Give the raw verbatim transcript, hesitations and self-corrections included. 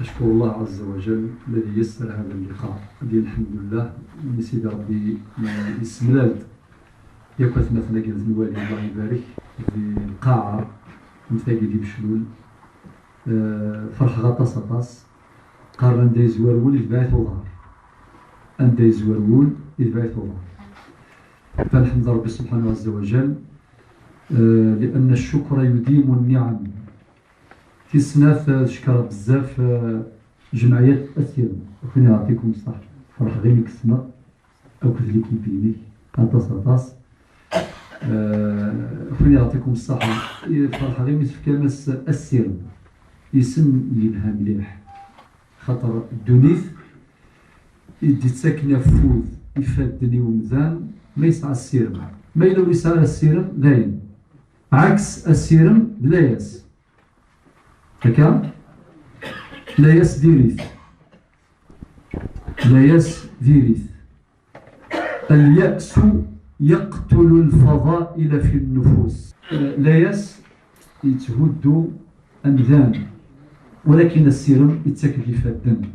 أشكر الله عز وجل الذي يسر هذا اللقاء. دي الحمد لله، mi Sidi Ṛebbi yessemlal-d yakk atmaten-agi n tenwali, Allah ibarek, di lqaɛa n tagi di Beclul. Eh, ferḥeɣ aṭas, aṭas. Qqaren anda yezwar wul, itbeɛ-it uḍar. Anda yezwar wul, itbeɛ-it uḍar. Fa nḥemd Ṛebbi subḥanahu ɛezza wa jall, eh, لأن الشكر يديم النعم. Tis snat, eh, cekkreɣ bezzaf, eh, jemɛiyat Asirem. Akk-nni yeɛṭikum ṣṣeḥḥa. Ferḥeɣ imi k-ssneɣ akked l'équipe-inek. Aṭas, aṭas. Eh, akk-nni yeɛṭikum ṣṣeḥḥa. Eh, ferḥeɣ imi tefkam-as Asirem isem yelha mliḥ. Xaṭer ddunit i d-ittaken afud ifadden i umdan ma yesɛa Asirem. Ma yella ur yesɛi ara Asirem, dayen. Ɛaks Asirem d layas. Akka? Layas diri-t. Layas diri-t. اليأس يقتل الفضائل في النفوس. Layas yetthuddu amdan, walakin Asirem yettak-d ifadden.